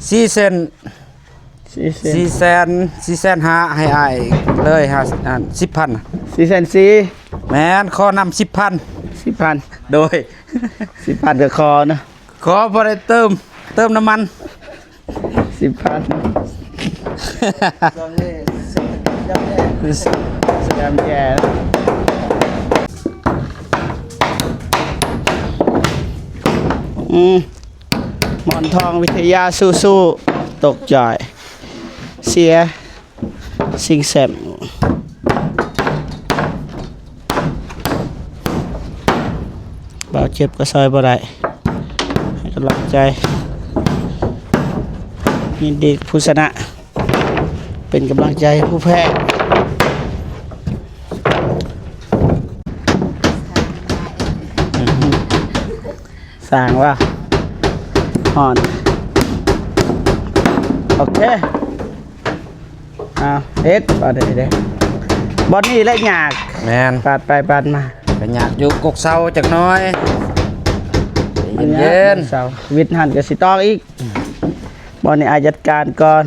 ສີ່ເຊັນ ສີ່ເຊັນ ສີ່ແສນ ສີ່ແສນຫ້າ ໃຫ້ອ້າຍເລີຍ ຫ້າ ອັນ ສິບພັນ ສີ່ແສນສີ່ ແມ່ນ ຂໍນຳສິບພັນ ສິບພັນ ໂດຍ ສິບພັນກໍຂໍເນາະ ຂໍບໍ່ໄດ້ເຕີມ ເຕີມນ້ຳມັນ ສິບພັນ ສະແກມແຈ ອືມ ໝອນທອງວິທະຍາສູ້ໆ ຕົກຈ່ອຍ ເສຍ ຊິງແຊມ ບ່າວເຈັບກໍຊ່ອຍບໍ່ໄດ້ ໃຫ້ກຳລັງໃຈ ຍິນດີຜູ້ຊະນະ ເປັນກຳລັງໃຈໃຫ້ຜູ້ແພ້. ສ້າງວ່າ ຮ້ອນ ໂອເຄ ອ້າວ ເຮັດ ບາດນີ້ເດ້ ບ່ອນນີ້ແຫຼະຍາກ ແມ່ນ ປາດໄປປາດມາ ກໍຍາກຢູ່ ກົກເຊົາຈັກໜ້ອຍ ເຢັນໆ ເຊົາ ວິດຫັ້ນກໍຊິຕອກອີກ ບ່ອນນີ້ອາຈັດການກ່ອນ.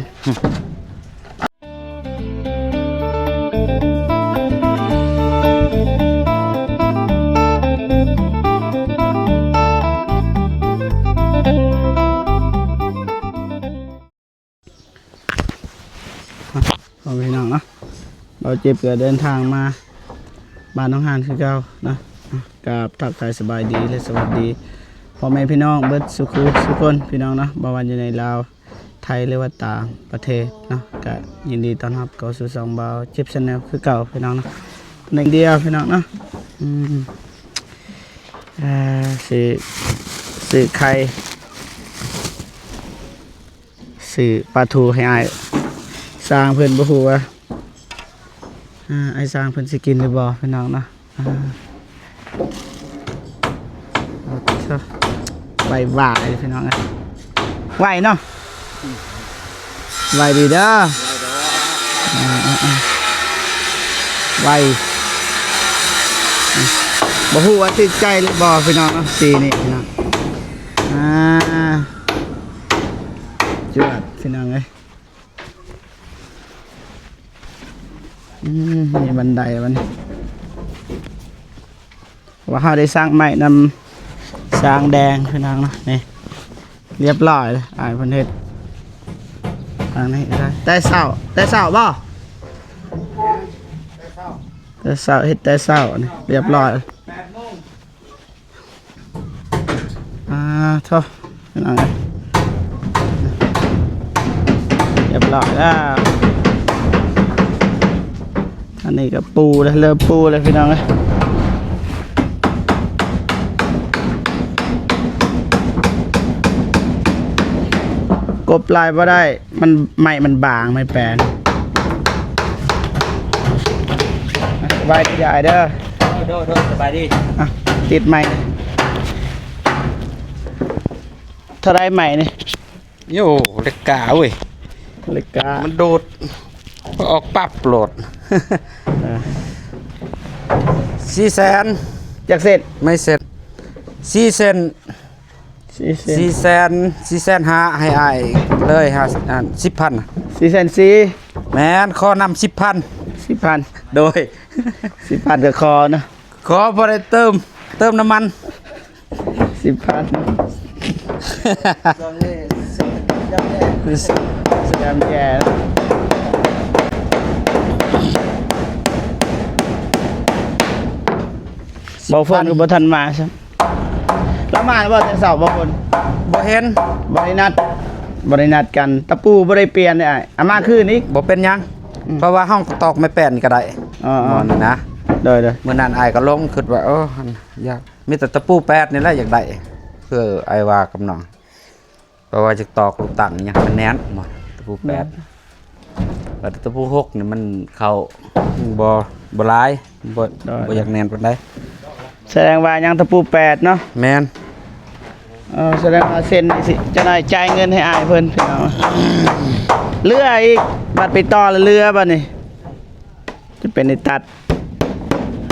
ພໍ່ແມ່ພີ່ນ້ອງເນາະ ບ່າວເຈັບກໍເດີນທາງມາບ້ານໜອງຫານຄືເກົ່າເນາະ ກາບທັກທາຍສະບາຍດີ ແລະ ສະຫວັດດີພໍ່ແມ່ພີ່ນ້ອງເບິດສູ່ຄູ່ສູ່ຄົນ ພີ່ນ້ອງເນາະ ບໍ່ວ່າຢູ່ໃນລາວ ໄທ ຫຼືວ່າຕ່າງປະເທດເນາະ ກະຍິນດີຕ້ອນຮັບເຂົ້າສູ່ຊ່ອງບ່າວເຈັບ Channel ຄືເກົ່າ ພີ່ນ້ອງເນາະ ໜຶ່ງດຽວ ພີ່ນ້ອງເນາະ ອືມ ເອີ ຊື້ ຊື້ໄຂ່ ຊື້ປາທູໃຫ້ອ້າຍຊ່າງເພິ່ນ ບໍ່ຮູ້ວ່າ ອ່າ ອ້າຍຊ່າງເພິ່ນຊິກິນຫຼືບໍ່ ພີ່ນ້ອງເນາະ ອ່າ ໂອ້ໂຫ ໄວວາຍ ພີ່ນ້ອງເອີຍ ໄວເນາະ ໄວດີເດີ ອ່າ ໄວ ບໍ່ຮູ້ວ່າຖືກໃຈຫຼືບໍ່ ພີ່ນ້ອງເນາະ ສີນີ້ ພີ່ນ້ອງ ອ່າ ຈວດ ພີ່ນ້ອງເອີຍ. ອືມ ມີບັນໄດບັດນີ້ ວ່າເຮົາໄດ້ສ້າງໄມ້ນຳສ້າງແດງ ພີ່ນ້ອງເນາະ ນີ້ ລຽບລ້ອຍເລີຍ ອ້າຍເພິ່ນເຮັດ ທາງນີ້ ແຕ່ເຊົ້າ ແຕ່ເຊົ້າບໍ່? ແຕ່ເຊົ້າ ແຕ່ເຊົ້າ ເຮັດແຕ່ເຊົ້ານີ້ ລຽບລ້ອຍ ແປດໂມງ ອ່າ ໂທ້ ພີ່ນ້ອງເອີຍ ຮຽບຮ້ອຍແລ້ວ ອັນນີ້ກໍປູແລ້ວ ເລີ່ມປູແລ້ວ ພີ່ນ້ອງເອີຍ ກົບຫຼາຍບໍ່ໄດ້. ມັນ ໄມ້ມັນບາງ ໄມ້ແປນ ສະບາຍດີອ້າຍເດີ ໂດຍ ໂດຍ ສະບາຍດີ ອ່ະ ຕິດໄມ້ ເທົ່າໃດໄມ້ນີ້? ໂອ້ ເລັກກາເວີຍ ເລັກກາ ມັນໂດດ ອອກປັບໂລດ ອ່າ ສີ່ແສນ ຈັກເຊັນ? ໄມ້ເຊັນ ສີ່ເຊັນ ສີ່ແສນ ສີ່ແສນ ສີ່ແສນຫ້າ ໃຫ້ອ້າຍເລີຍ ຫ້າ ອັນ ສິບພັນ ສີ່ແສນສີ່ ແມ່ນ ຂໍນຳສິບພັນ ສິບພັນ ໂດຍ ສິບພັນກໍຂໍເນາະ ຂໍບໍ່ໄດ້ເຕີມ ເຕີມນ້ຳມັນ ສິບພັນ ສະແກມແຈ ບໍ່ຝົນກໍບໍ່ທັນມາຊ້ຳ ລາວມາແລ້ວບໍ່ແຕ່ເຊົ້າ ບໍ່ຝົນ ບໍ່ເຫັນ ບໍ່ໄດ້ນັດ ບໍ່ໄດ້ນັດກັນ ຕະປູບໍ່ໄດ້ປ່ຽນເດ້ອ້າຍ ເອົາມາຄືນອີກ ບໍ່ເປັນຫຍັງ ອືມ ເພາະວ່າເຮົາຕອກໄມ້ແປ້ນນີ້ກໍໄດ້ ອໍໆ ໝໍນີ້ນະ ໂດຍໆ ມື້ນັ້ນອ້າຍກໍລົງ ຄິດວ່າ ໂອ້ ຢາກ ມີແຕ່ຕະປູແປດນີ້ແຫຼະຢາກໄດ້ ຄືອ້າຍວ່າກັບນ້ອງ ແປວ່າຈະຕອກລູກຕັງຫຍັງໃຫ້ມັນແໜ້ນ ຕະປູແປດ ແມ່ນ ແຕ່ຕະປູຫົກນີ້ມັນເຂົ້າບໍ່ ບໍ່ຫຼາຍ ບໍ່ ໂດຍ ບໍ່ຢາກແໜ້ນປານໃດ ສະແດງວ່າຍັງຕະປູແປດເນາະ ແມ່ນ ເອີ ສະແດງວ່າເຊັນນີ້ຊິ ຈະໄດ້ຈ່າຍເງິນໃຫ້ອ້າຍເພິ່ນ ພີ່ນ້ອງ ເຫຼືອອີກ ບັດໄປຕໍ່ແລ້ວເຫຼືອບັດນີ້ ຈະເປັນໄດ້ຕັດ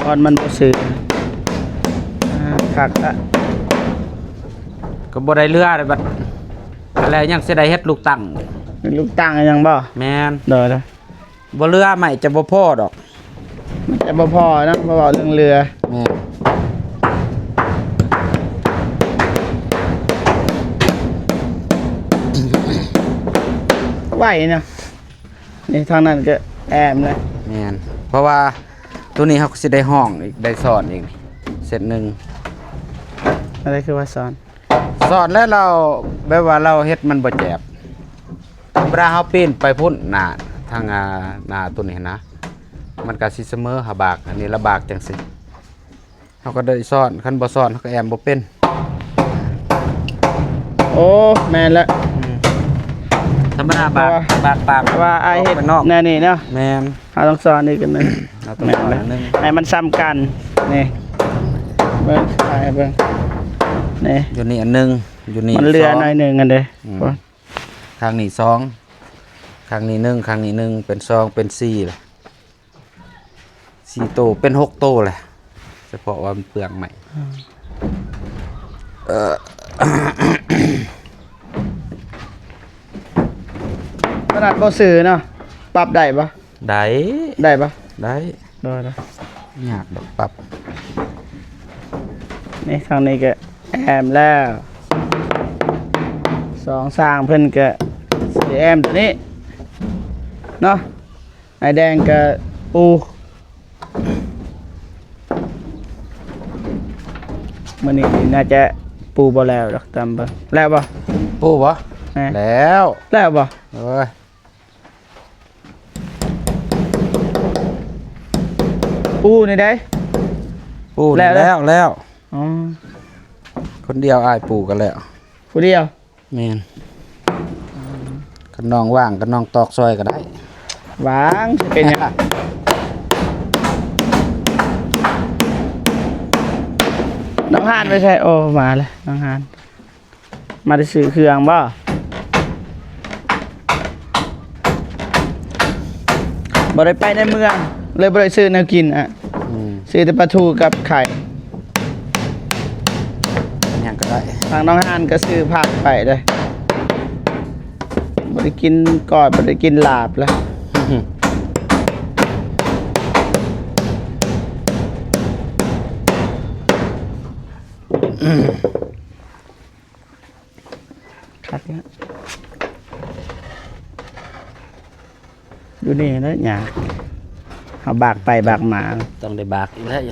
ບ່ອນມັນບໍ່ຊື່ ອ່າ ຄັກລະ ກໍບໍ່ໄດ້ເຫຼືອເດ້ບັດ ແລ້ວຍັງຊິໄດ້ເຮັດລູກຕັ້ງ ເຮັດລູກຕັ້ງຫຍັງບໍ່? ແມ່ນ ໂດຍໆ ບໍ່ເຫຼືອໄມ້ຈະບໍ່ພໍດອກ ມັນຈະບໍ່ພໍນະ ເວົ້າເລື່ອງເຫຼືອ ແມ່ນ ໄວເນາະ ນີ້ທາງນັ້ນກໍແອ້ມແລ້ວ ແມ່ນ ເພາະວ່າໂຕນີ້ເຮົາກໍຊິໄດ້ຫ້ອງອີກ ໄດ້ຊ້ອນອີກ ເຊັດໜຶ່ງ ອັນໃດຄືວ່າຊ້ອນ? ສອນແລ້ວລາວ ແບບວ່າລາວເຮັດມັນບໍ່ແຈບ ເວລາເຮົາປີນໄປພຸ້ນ ໜ້າ ທາງ ອ່າ ໜ້າຕົວນີ້ນະ ມັນກະຊິສະເໝີຫາບາກ ອັນນີ້ລະບາກຈັ່ງຊີ້ ເຮົາກໍໄດ້ສອນ ຄັນບໍ່ສອນເຮົາກໍແອ້ມບໍ່ເປັນ. ໂອ້ ແມ່ນແລ້ວ ອືມ ທຳມະດາບາກ ເພາະວ່າ ບາກປາກ ເພາະວ່າອ້າຍເຮັດ ອອກໄປນອກ ແນວນີ້ເນາະ ແມ່ນ ເຮົາຕ້ອງສອນອີກອັນໜຶ່ງ ເຮົາຕ້ອງສອນອັນໜຶ່ງ ໃຫ້ມັນສ່ຳກັນ ນີ້ ເບິ່ງ ຖ່າຍໃຫ້ເບິ່ງ ນີ້ ຢູ່ນີ້ອັນໜຶ່ງ ຢູ່ນີ້ ມັນເຫຼືອໜ້ອຍໜຶ່ງຫັ້ນເດ້ ອືມ ຂ້າງນີ້ສອງ ຂ້າງນີ້ໜຶ່ງ ຂ້າງນີ້ໜຶ່ງ ເປັນສອງ ເປັນສີ່ລະ ສີ່ໂຕ ເປັນຫົກໂຕແຫຼະ ສະເພາະວ່າມັນເປືອງໄມ້ ອືມ ເອີ ຂະໜາດບໍ່ຊື່ເນາະ ປັບໄດ້ບໍ່? ໄດ້ ໄດ້ບໍ່? ໄດ້ ໂດຍໆ ຍາກດອກປັບ ນີ້ ທາງນີ້ກໍແອ້ມແລ້ວ ສອງຊ່າງເພິ່ນກໍຊິແອ້ມຕົວນີ້ເນາະ ອ້າຍແດງກໍປູ ມື້ນີ້ໜ້າຈະປູບໍ່ແລ້ວດອກ ຕາມເບິ່ງ ແລ້ວບໍ່? ປູບໍ່? ແມ່ນ ແລ້ວ ແລ້ວບໍ່? ໂອ້ຍ ປູນີ້ໄດ໋ ປູນີ້ແລ້ວ ແລ້ວ ແລ້ວ ອໍ ຄົນດຽວ ອ້າຍປູກໍແລ້ວ ຜູ້ດຽວ ແມ່ນ ຄັນນ້ອງວ່າງກໍນ້ອງຕອກຊ່ອຍກໍໄດ້ ວ່າງ ຊິເປັນຫຍັງ ນ້ອງຫານໄປໃສ? ໂອ້ ມາແລ້ວ ນ້ອງຫານ. ມາແຕ່ຊື້ເຄື່ອງບໍ່? ບໍ່ໄດ້ໄປໃນເມືອງ ເລີຍບໍ່ໄດ້ຊື້ແນວກິນອະ ອືມ ຊື້ແຕ່ປາທູກັບໄຂ່ ຫຍັງກໍໄດ້ ທາງນ້ອງຫານກໍຊື້ຜັກໄປເດ້ ບໍ່ໄດ້ກິນກ້ອຍ ບໍ່ໄດ້ກິນລາບແລ້ວ. ຄັກແລ້ວ ຢູ່ນີ້ແຫຼະຍາກ ເຮົາບາກໄປບາກມາ ຕ້ອງໄດ້ບາກອີກແລ້ວ.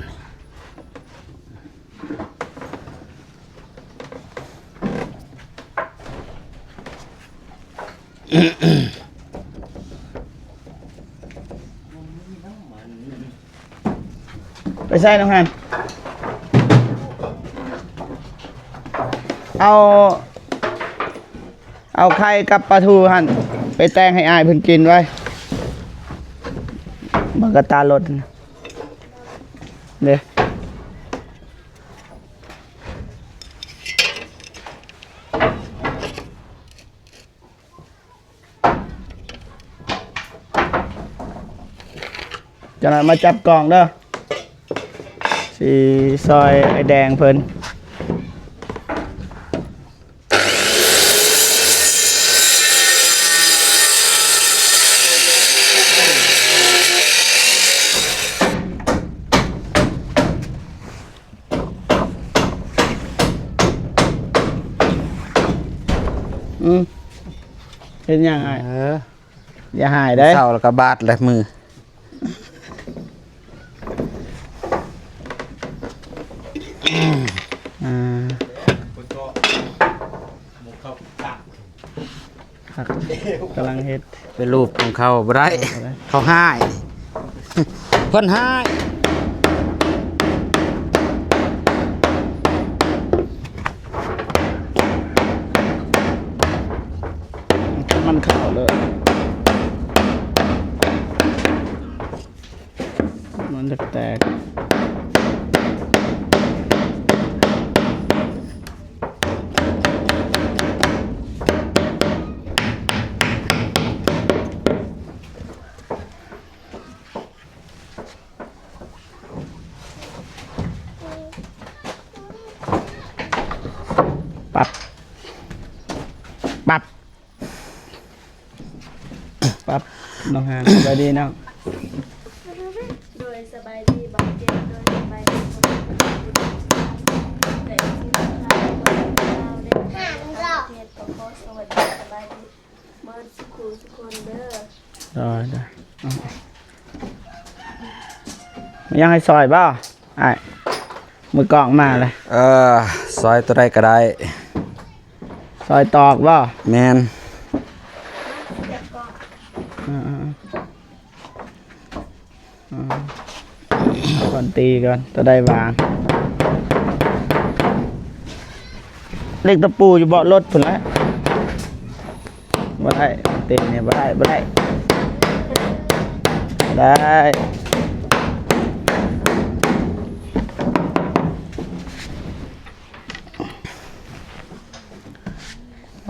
ໄປໃສ່ນ້ອງຫັ້ນ ເອົາ ເອົາໄຂ່ກັບປາທູຫັ້ນ ໄປແຕ່ງໃຫ້ອ້າຍເພິ່ນກິນໄວ້ ເບິ່ງກະຕາລົດເດ້. ຈັກໜ່ອຍມາຈັບກ້ອງເດີ ຊິຊ່ອຍອ້າຍແດງເພິ່ນ. ອືມ ເຮັດຫຍັງອ້າຍ? ເອີ ຢ່າຫາຍເດ້ ເຊົ້າແລ້ວກໍບາດແຫຼະມື. ອ່າ ຄັກ ກຳລັງເຮັດ ໄປລູບຂອງເຂົາບໍ່ໄດ້ ເອີ ບໍ່ໄດ້ ເຂົາຮ້າຍ ເພິ່ນຮ້າຍ ມັນເຂົ້າເລີຍ. ມັນຈະແຕກ ປັບ ປັບ ປັບນ້ອງຫານ ສະບາຍດີນ້ອງ. ໂດຍ ສະບາຍດີບ່າວເຈັດ ໂດຍ ສະບາຍດີພໍ່ແມ່ພີ່ນ້ອງ ແລະ ເອັຟຊີ ທາງໄທ ລາວ ແລະ ຕ່າງປະເທດ ກໍຂໍສະຫວັດດີ ສະບາຍດີ ເໝິດສຸຂູສຸຄົນເດີ. ໂດຍ ໂດຍ. ຍັງໃຫ້ຊອຍບໍ່ອ້າຍ? ມືກ້ອງມາເລີຍ. ເອີ ຊອຍຕົວໃດກໍໄດ້. ຊອຍຕອກບໍ່? ແມ່ນ. ເອີ ເອີ ເອີ ເອົາກ່ອນ ຕີກ່ອນ ຕົວໃດຫວ່າງ. ເຫຼັກຕະປູຢູ່ເບາະລົດພຸ້ນແຫຼະ. ບໍ່ໄດ້ ຕີນີ້ບໍ່ໄດ້ ບໍ່ໄດ້ ບໍ່ໄດ້.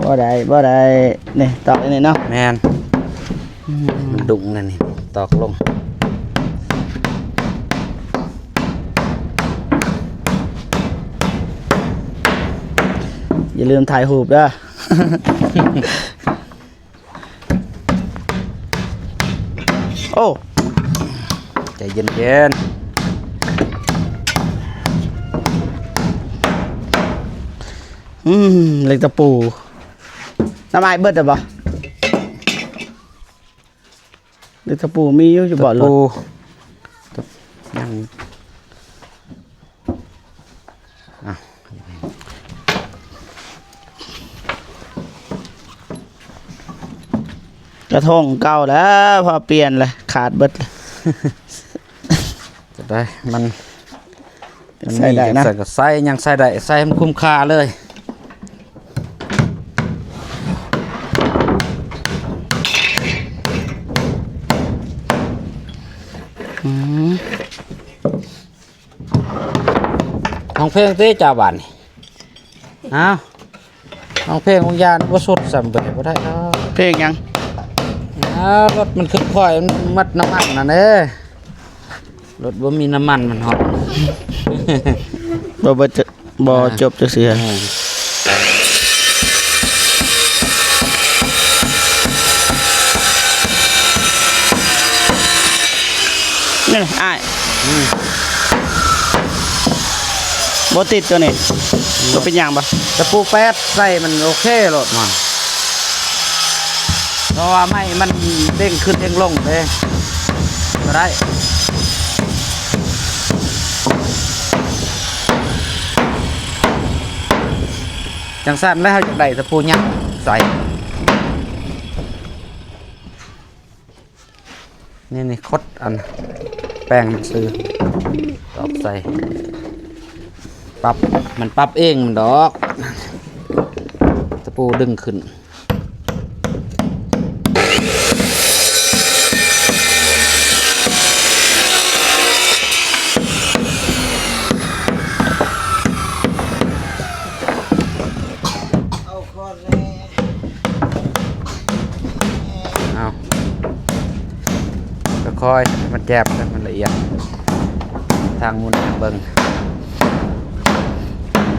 ບໍ່ໄດ້ ບໍ່ໄດ້. ນີ້ ຕອກອັນນີ້ເນາະ. ແມ່ນ. ອືມ ມັນດຸງນັ້ນນີ້ ຕອກລົງ. ຢ່າລືມຖ່າຍຮູບເດີ. ໂອ້ ໃຈເຢັນໆ. ອືມ ເຫຼັກຕະປູ ນ້ຳອ້າຍເບິດແລ້ວບໍ່? ເຫຼັກຕະປູມີຢູ່ ຢູ່ເບາະລົດ. ຕະປູ ຍັງ ກະທົງເກົ່າແລ້ວ ພໍປ່ຽນແລ້ວ ຂາດເບິດແລ້ວ. ຈະໄດ້ ມັນ ມັນມີ ໃສ່ໄດ້ນະ ໃສ່ກໍໃສ່ ຍັງໃສ່ໄດ້ ໃສ່ໃຫ້ມັນຄຸ້ມຄ່າເລີຍ. ອືມ ຮ້ອງເພງຕິ ເຈົ້າ ບາດນີ້. ອ້າວ ຮ້ອງເພງ ວົງຢານບໍ່ສຸດຊ້ຳ ເບີ ບໍ່ໄດ້ດອກ. ເພງຫຍັງ? ອ້າວ ລົດມັນຄືຂ້ອຍ ມັນໝົດນ້ຳມັນນັ້ນເດ້. ລົດບໍ່ມີນ້ຳມັນ ມັນຮ້ອນ ບໍ່ ບໍ່ຈະ ບໍ່ ເອີ ຈົບຈັກເທື່ອ. ເອີ ນີ້ອ້າຍ. ອືມ ບໍ່ຕິດຕົວນີ້ ອືມ ບໍ່ເປັນຫຍັງບໍ່? ຕະປູແປດໃສ່ມັນໂອເຄໂລດມັນ. ເພາະວ່າໄມ້ມັນເດ້ງຂຶ້ນເດ້ງລົງເດ້ ບໍ່ໄດ້. ຈັ່ງຊັ້ນແລ້ວ ເຮົາຢາກໄດ້ຕະປູຍັງໃສ່. ນີ້ ນີ້ ຄົດອັນແປງມັນຊື່ ຕອກໃສ່ ປັບ ມັນປັບເອງມັນດອກ ຕະປູດຶງຂຶ້ນ. ເອົາ ຄ່ອຍໆ ໃຫ້ມັນແຈບ ໃຫ້ມັນລະອຽດ ທາງໝູນເບິ່ງ.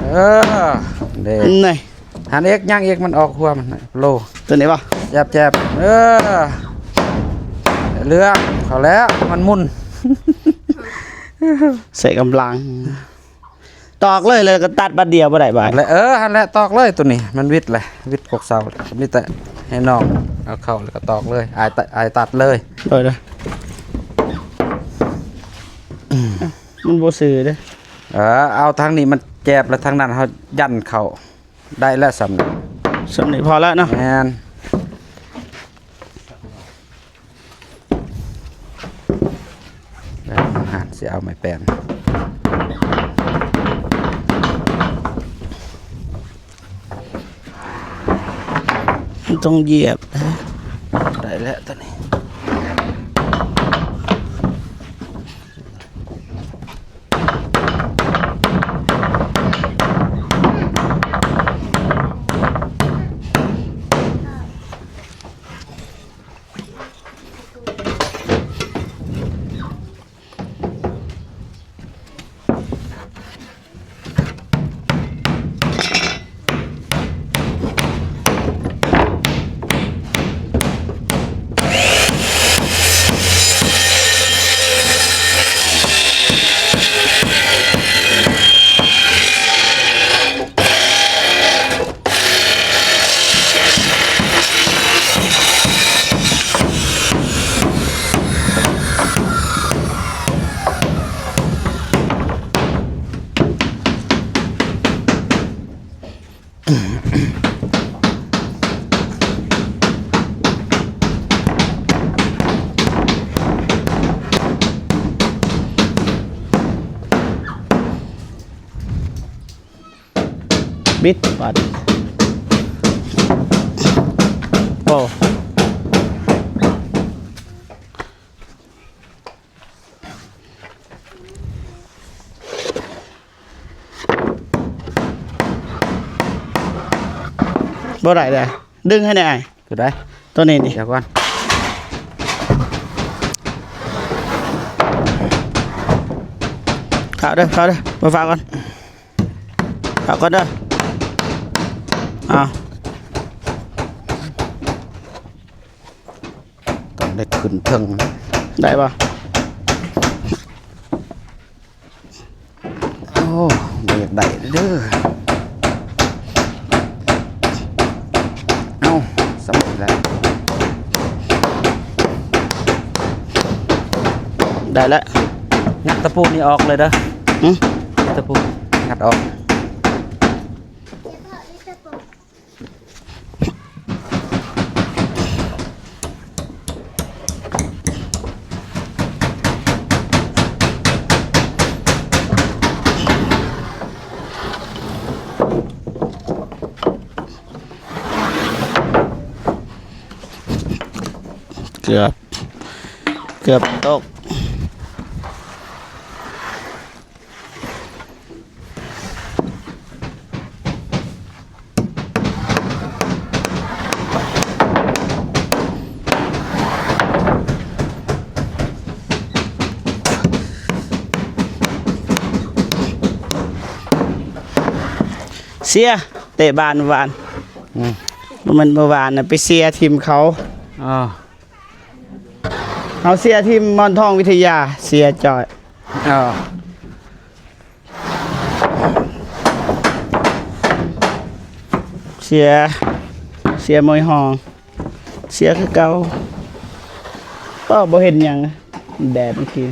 ເອີ ເດ້ ນີ້ ຫັ້ນອີກ ຍັງອີກ ມັນອອກຫົວມັນໂລ ຕົວນີ້ບໍ່? ແຈບໆ ເອີ ເລື່ອງເຂົາແລ້ວ ມັນໝຸ່ນ ໃຊ້ກຳລັງ. ຕອກເລີຍ ແລ້ວກໍຕັດບາດດຽວບໍ່ໄດ້ບາດ? ແລະ ເອີ ຫັ້ນແຫຼະ ຕອກເລີຍ ຕົວນີ້ມັນວິດແຫຼະ ວິດກົກເສົາ. ມີແຕ່ໃຫ້ນ້ອງເອົາເຂົ້າ ແລ້ວກໍຕອກເລີຍ ອ້າຍຕັດ ອ້າຍຕັດເລີຍ. ໂດຍ ໂດຍ. ມັນບໍ່ຊື່ເດ້. ເອີ ເອົາທາງນີ້ມັນແຈບ ແລ້ວທາງນັ້ນເຮົາຢັນເຂົ້າ ໄດ້ແລ້ວສ່ຳນີ້ ສ່ຳນີ້ພໍແລ້ວເນາະ. ແມ່ນ. ເອີ ຫາຊິເອົາໄມ້ແປນ ມັນຕ້ອງຢຽບ. ໄດ້ແລ້ວຕົວນີ້. ເ ບິດບາດ ໂອ້ ບໍ່ໄດ້ເດ້ ດຶງໃຫ້ແດ່ອ້າຍ ຕົວໃດ? ຕົວນີ້ນີ້ ດຽວກ່ອນ ເຂົ້າເດີ ເຂົ້າເດີ ມາຝາກກ່ອນ ຝາກກ່ອນເດີ ອ້າວ ຕ້ອງໄດ້ຂຶ້ນເທິງ ໄດ້ບໍ່? ໂອ້ ບໍ່ຢາກໄດ້ເດີ ເອົ້າ ສຳເລັດແລ້ວ ໄດ້ແລ້ວ ງັດຕະປູນີ້ອອກເລີຍເດີ ຫຶ? ຕະປູງັດອອກ. ເກືອບ ເກືອບຕົກ. ເສຍ ເຕະບານເມື່ອວານ ອືມ ບໍ່ແມ່ນເມື່ອວານນະ ໄປເສຍທີມເຂົາ ເອີ. ເຮົາເຊຍທີມມ່ອນທອງວິທະຍາ ເຊຍຈ່ອຍ ເອີ ເຊຍ ເຊຍມວຍຮອງ ເຊຍຄືເກົ່າ. ກໍບໍ່ເຫັນຫຍັງ ແດດເມື່ອກີ້.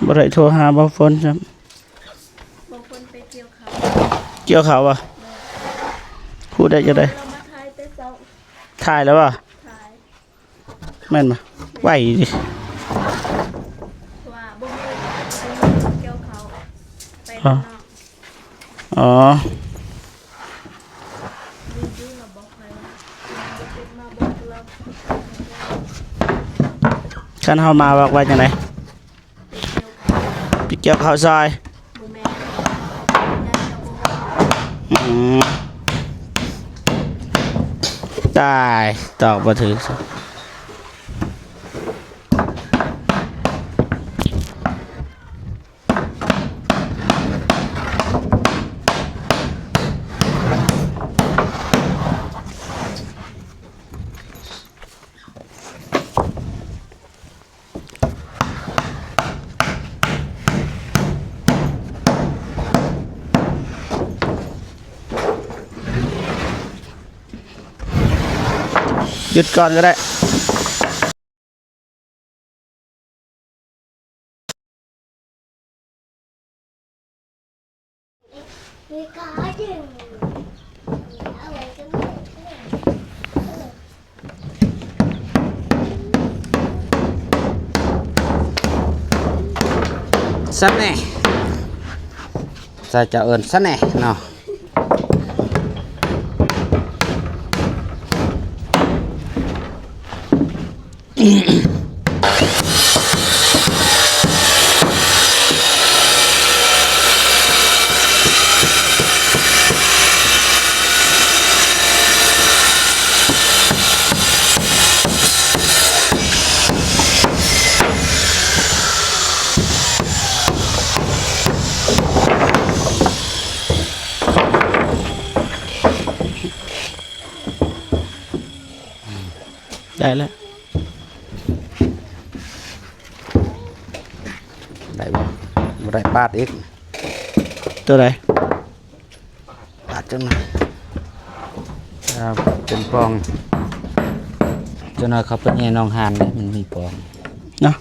ບໍ່ໄດ້ໂທຫາບ່າວຝົນຊ້ຳ. ບາງຄົນໄປກ່ຽວເຂົ້າ ກ່ຽວເຂົ້າບໍ່? ແມ່ນ. ຮູ້ໄດ້ຈັ່ງໃດ? ລາວມາຖ່າຍແຕ່ເຊົ້າ. ຖ່າຍແລ້ວບໍ່? ຖ່າຍ. ແມ່ນບໍ່? ໄວເດ. ວ່າບໍ່ມີ ບໍ່ມີຄົນກ່ຽວເຂົ້າ ໄປ ອໍ ນອກ. ອໍ ດີໆ ລະບໍ່ຄ່ອຍວ່າ ມາບໍ່ເປັນ ມາບໍ່ເປັນ ລະ ຄັນເຮົາມາບອກວ່າຈັ່ງໃດ? ໄປກ່ຽວເຂົ້າຊອຍ. ບໍ່ແມ່ນ ອືມ ຕາຍ ຕອບບໍ່ຖືກ. ຢຸດກ່ອນກໍໄດ້. ສະແໜ ສະ ເຈົ້າເອີ້ນສະແໜເນາະ. ໄດ້ແລ້ວ ໄດ້ບໍ່? ບໍ່ໄດ້ ປາດອີກ. ຕົວໃດ? ປາດຈັກໜ່ອຍ. ເປັນປ່ອງ. ເຈົ້າໜ້ອຍເຂົ້າໄປແຍ່ໜອງຫານເດ້ ມັນມີປ່ອງເນາະ.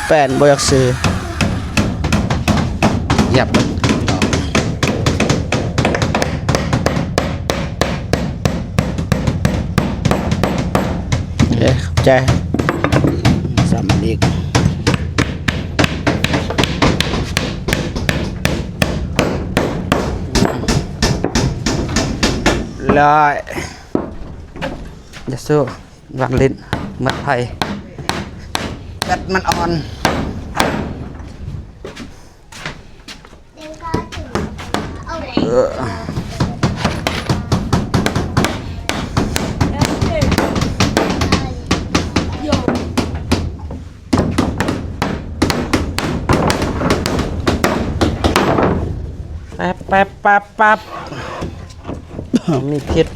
ແປ້ນບໍ່ຢາກຊື້ ຢາກເບິ່ງ. ເອີ ຂອບໃຈ. ຊ້ຳອີກ. ລອຍ ຢ່າສູ້. ວາງຫຼິ້ນ ໝົດໄພ ແບັດມັນອ່ອນ. ເອີ ແປັບ ແປັບ ແປັບ ແປັບ ມີພິດ.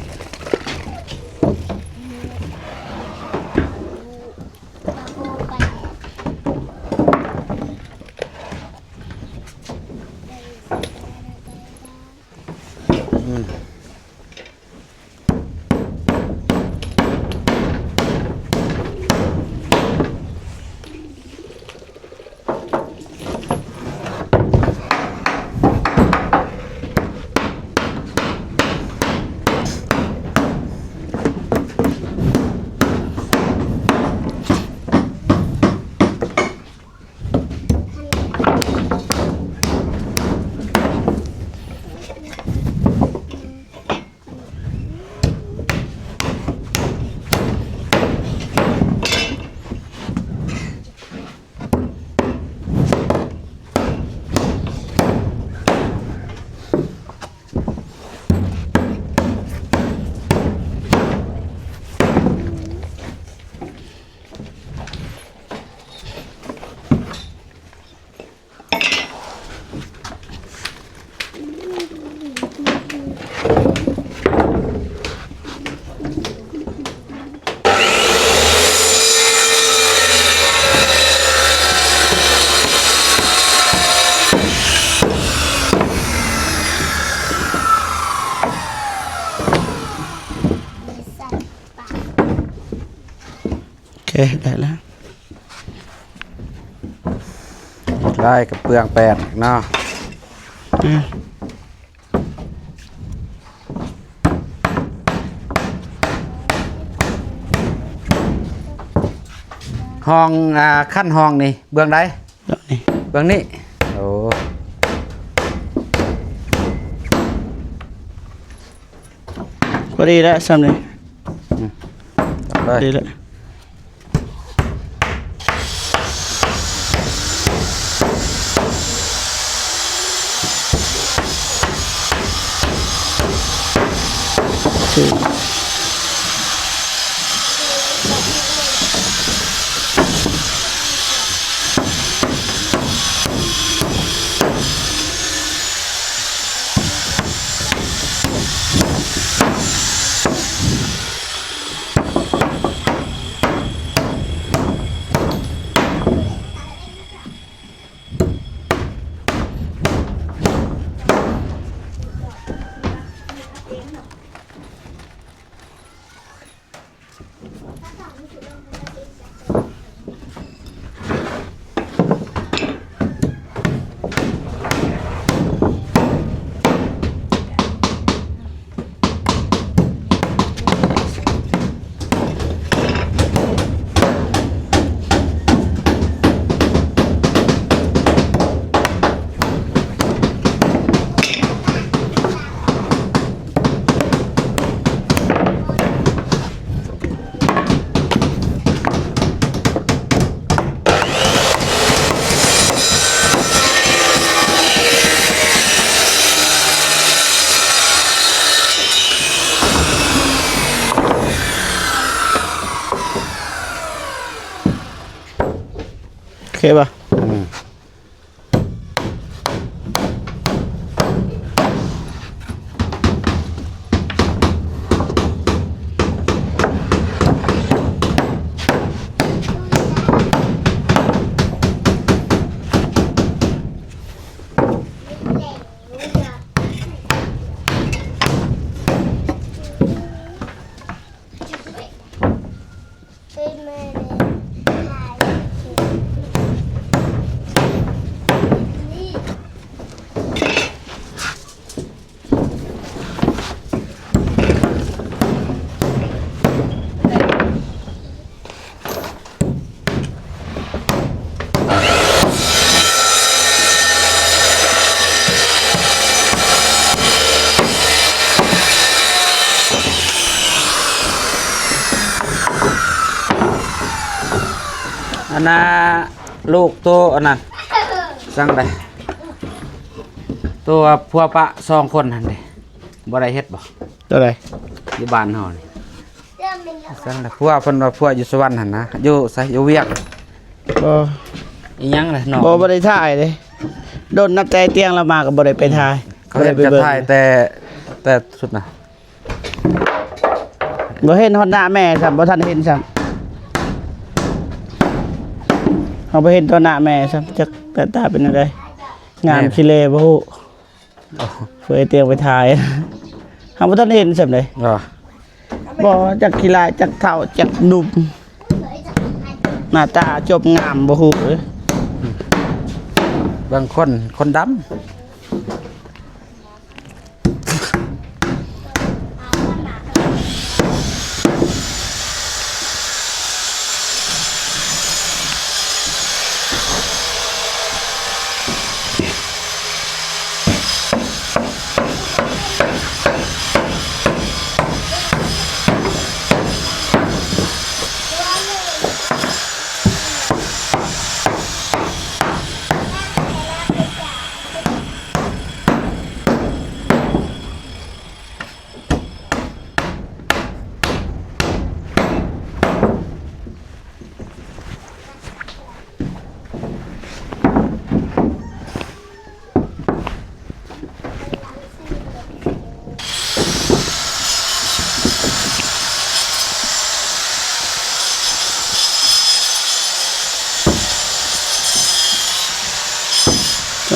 ໂອເຄ ໄດ້ແລ້ວ. ລາຍກະເປືອງແປດເນາະ. ອືມ ຫ້ອງ ອ່າ ຂັ້ນຫ້ອງນີ້ເບື້ອງໃດ? ເບື້ອງນີ້ ເບື້ອງນີ້. ໂອ້ ພໍດີແລ້ວຊ່ຳນີ້. ອືມ ເອົາເລີຍ ດີແລ້ວ. ໂ ເຫັນບໍ່? ອືມ. ອັນນ່າ ລູກໂຕອັນນັ້ນ ສັ່ງໄດ້ ໂຕຜົວປະສອງຄົນຫັ້ນເດ້ ບໍ່ໄດ້ເຮັດບໍ່? ໂຕໃດ? ຢູ່ບ້ານເຮົານີ້ ສັ່ງໄດ້ ຜົວເພິ່ນວ່າຜົວຢູ່ສະຫວັນຫັ້ນນະ ຢູ່ໃສ? ຢູ່ວຽງ ບໍ່ ອີຫຍັງລະນ້ອງ? ບໍ່ ບໍ່ໄດ້ຖ່າຍເດ້ ດົນນັບແຕ່ຕຽງລາວມາກໍບໍ່ໄດ້ໄປຖ່າຍ ເຂົາເຫັນຈະຖ່າຍແຕ່ ແຕ່ສຸດນະ ບໍ່ເຫັນຮອດໜ້າແມ່ຊ້ຳ ບໍ່ທັນເຫັນຊ້ຳ ເຮົາບໍ່ເຫັນຕໍ່ໜ້າແມ່ຊ້ຳ ຈັກໜ້າຕາເປັນແນວໃດ ງາມ ແມ່ນ ຂີ້ເລບໍ່ຮູ້ ໂອ້ ເຟຍຕຽງໄປຖ່າຍ ເຮົາບໍ່ທັນເຫັນຊ້ຳເດ້ ບໍ່ ຈັກຂີ້ລາຍ ຈັກເຖົ້າ ຈັກໜຸ່ມ ໜ້າຕາຈົບງາມບໍ່ຮູ້ເອີຍ ເບິ່ງຄົນ ຄົນດຳ.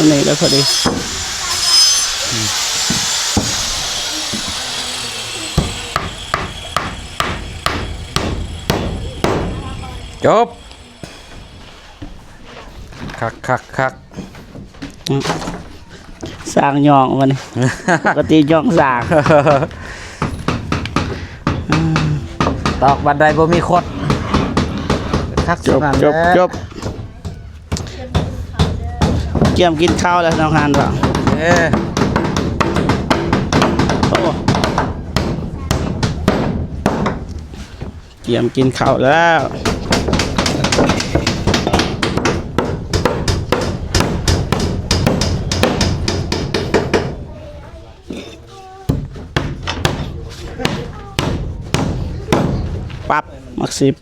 ຕົງນີ້ແຫຼະພໍດີ ຈົບ ຄັກໆໆ ອືມ ສ້າງຍ້ອງບັດນີ້ ປົກກະຕິຍ້ອງສ້າງ ຕອກບັນໄດບໍ່ມີຄົດ ຄັກ ຈົບ ຈົບ ຈົບ ກຽມກິນເຂົ້າແລ້ວ ນ້ອງຮານວ່າ ເອີ ໂອ້ ກຽມກິນເຂົ້າແລ້ວ ປັບ ໝາກສິບ.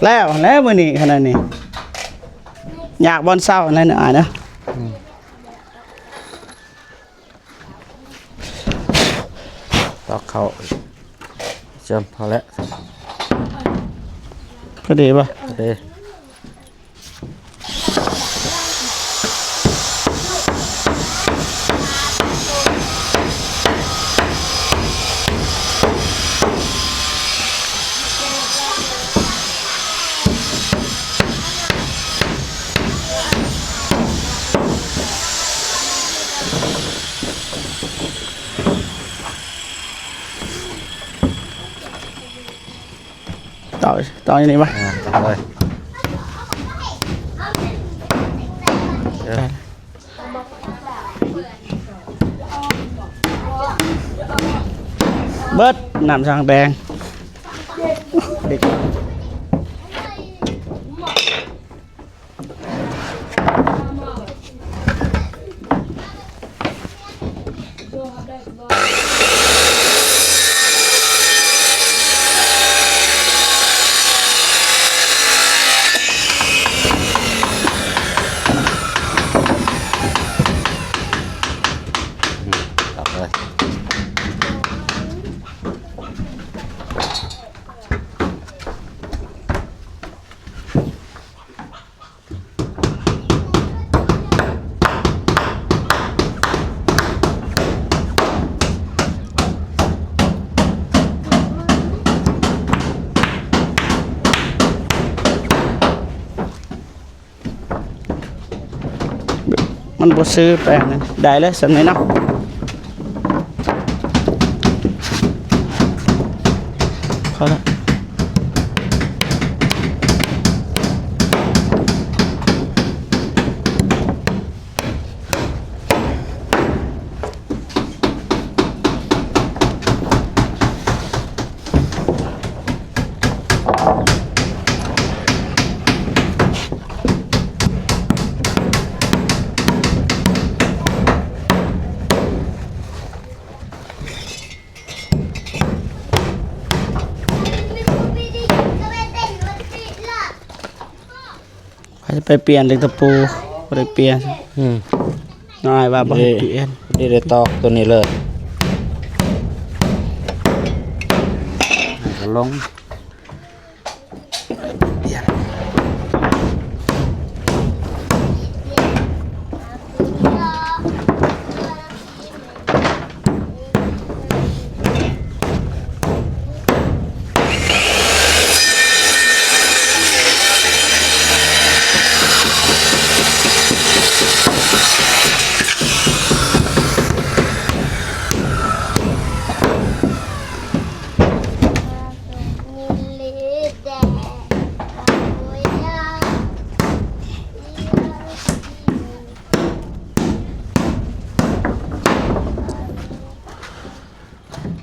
ແລ້ວ ແລ້ວມື້ນີ້ຂະໜາດນີ້ ຢາກບ່ອນເຊົາແລ້ວເນາະ ອາຍເນາະ ອືມ ຕອກເຂົ້າ ເຈີມ ພໍແລ້ວ ພໍດີບໍ່? ພໍດີ. ເ ຕໍ່ຢູ່ນີ້ວະ ອ່າ ເອົາເລີຍ ເອີ ເບິດ ນ້ຳສັງແດງ ເດັກ. ມັນບໍ່ຊື້ແປ້ງນັ້ນ ໄດ້ເລີຍສ່ຳນີ້ເນາະ ພໍລະ. ໃຜຈະໄປປ່ຽນເຫຼັກຕະປູ ບໍ່ໄດ້ປ່ຽນ. ອືມ ນ້ອຍວ່າບໍ່ໃຫ້ປ່ຽນ ນີ້ໄດ້ຕອກຕົວນີ້ເລີຍ ກະລົງ.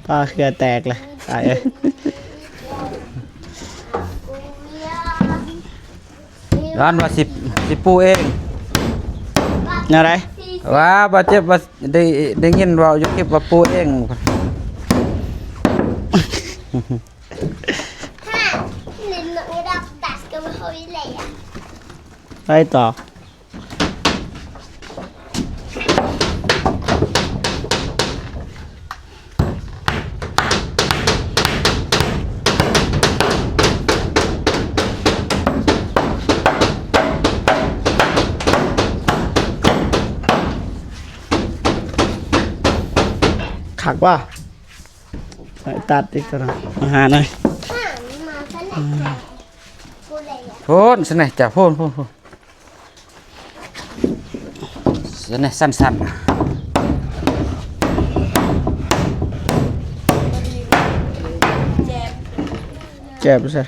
ປາເຂື່ອແຕກເລີຍ ຕາຍເອີຍ. ຢ້ານວ່າຊິ ຊິປູເອງ ແນວໃດ? ວ່າ ບາດເຈັບວ່າ ໄດ້ ໄດ້ຍິນເວົ້າຢູ່ຄລິບວ່າປູເອງ. ໄປຕໍ່. ຄັກວ່າ ຕັດອີກຕົວໜຶ່ງ ມາຫາໜ້ອຍ. ໂພນຊະແນ່ ຈ້າ ໂພນ ໂພນ ໂພນ. ຊັ້ນໆ ແຈບໃສ່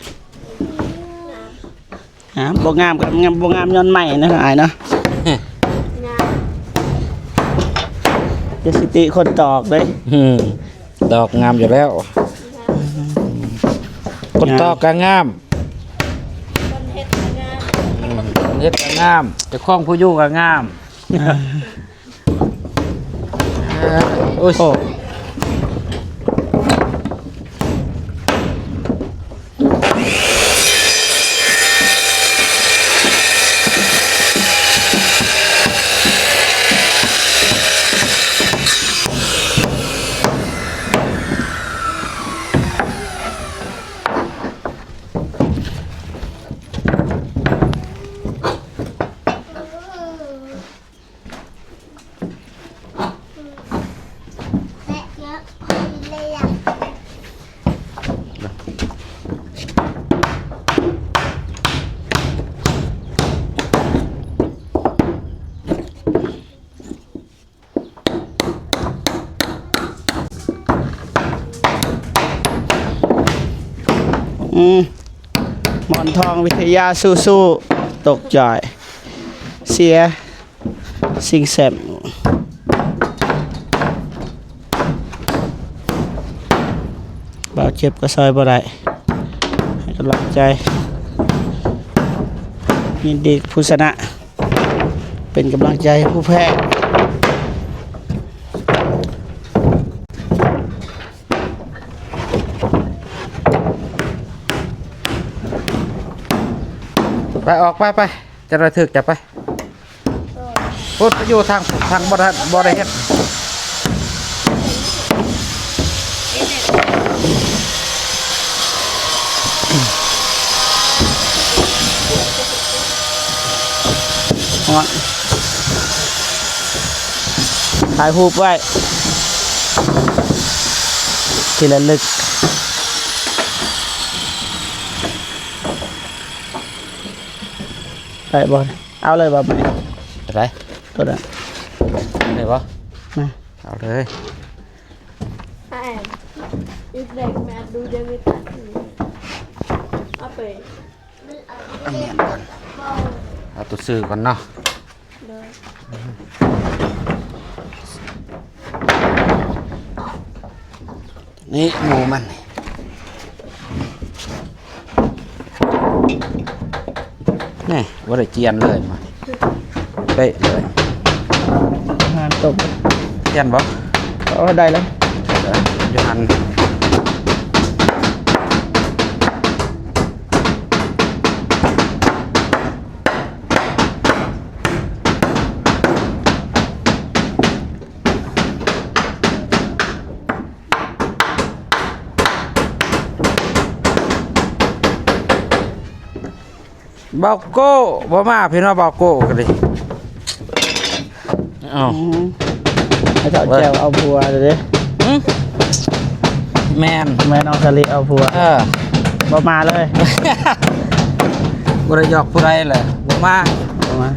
ງາມ ບໍ່ງາມກໍງາມ ບໍ່ງາມຍ້ອນໄມ້ນະ ອ້າຍເນາະ. ຢ່າຊິຕິຄົນຕອກເດ້. ອືມ ຕອກງາມຢູ່ແລ້ວ ຄົນຕອກກໍງາມ ຄົນເຮັດກໍງາມ ເຮັດກໍງາມ ເຈົ້າຂອງຜູ້ຢູ່ກໍງາມ. ໂອ້ຍ ໂອ້. ອືມ ທອງວິທະຍາ ສູ້ໆ ຕົກຈ່ອຍ ເສຍ ຊິງແຊມ ບ່າວເຈັບກໍຊ່ອຍບໍ່ໄດ້ ໃຫ້ກຳລັງໃຈ ຍິນດີຜູ້ຊະນະ ເປັນກຳລັງໃຈໃຫ້ຜູ້ແພ້. ໄປ ອອກໄປ ໄປ ຈະໄດ້ຖືກຈັບໄປ ພຸ້ນໄປຢູ່ທາງ ທາງບໍ່ໄດ້ ບໍ່ໄດ້ເຮັດ ຖ່າຍຮູບໄວ້ ທີ່ລະລຶກ ໄດ້ບໍ່? ເອົາເລີຍບໍ່ມື້ນີ້? ໄດ້ ຕົວນັ້ນ ໄດ້ບໍ່? ມາ ເອົາເລີຍ ອາແອນ ອີກເດັກແມ່ນດູເດວິດຕັດ ເອົາໄປ ເອົາແມ່ນກ່ອນ ເອົາຕົວຊື່ກ່ອນເນາະ ໂດຍ ນີ້ໝູມັນ ນີ້ບໍ່ໄດ້ຈຽນເລີຍ ມາເປະເລີຍ ງານຕົກ ຈຽນບໍ່? ເອີ ໄດ້ແລ້ວ ຢູ່ຫັ້ນ. ບ່າວໂກ້ບໍ່ມາ ພີ່ນ້ອງ ບ່າວໂກ້ກໍດີ ເອົ້າ ອືມ ເຂົາເຈົ້າແຈ່ວເອົາຜົວເດ້ ຫຶ ແມ່ນ ແມ່ນ້ອງສາລີເອົາຜົວ ເອີ ບໍ່ມາເລີຍ ບໍ່ໄດ້ຢອກຜູ້ໃດແຫຼະ ບໍ່ມາ ບໍ່ມາ.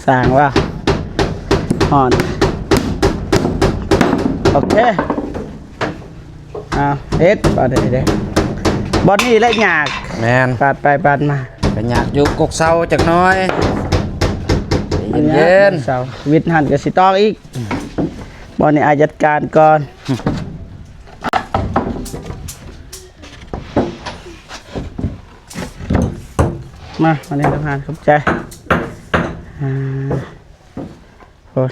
ສ້າງວ່າຮ້ອນ ໂອເຄ ອ້າວ ເຮັດ ບາດນີ້ເດ້ ບ່ອນນີ້ແຫຼະຍາກ ແມ່ນ ປາດໄປປາດມາ ກໍຍາກຢູ່ ກົກເຊົາຈັກໜ້ອຍ ໃຈເຢັນໆ ເຊົາ ວິດຫັ້ນກໍຊິຕອກອີກ ອືມ ບ່ອນນີ້ອ້າຍຈັດການກ່ອນ ມາ ມານີ້ທະຫານ ຂອບໃຈ ອ່າ ໂອ້ຍ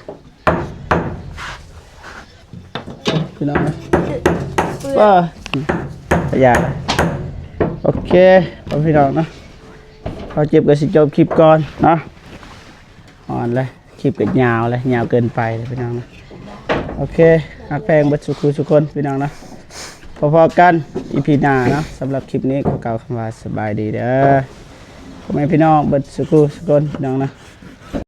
ພີ່ນ້ອງເອີຍ ເອີ ຢ່າ ໂອເຄ ເອົາ ພີ່ນ້ອງເນາະ ເຮົາເຈັບກໍຊິຈົບຄລິບກ່ອນເນາະ ຮ້ອນເລີຍ ຄລິບກໍຍາວເລີຍ ຍາວເກີນໄປເລີຍ ພີ່ນ້ອງເນາະ ໂອເຄ ຮັກແພງເບິດສູ່ຄູ່ສູ່ຄົນ ພີ່ນ້ອງເນາະ ພໍ້ໆກັນ ອີພີ ໜ້າເນາະ ສຳລັບຄລິບນີ້ຂໍກ່າວຄຳວ່າ ສະບາຍດີເດີ ພໍ່ແມ່ພີ່ນ້ອງເບິດສູ່ຄູ່ສູ່ຄົນ ພີ່ນ້ອງເນາະ.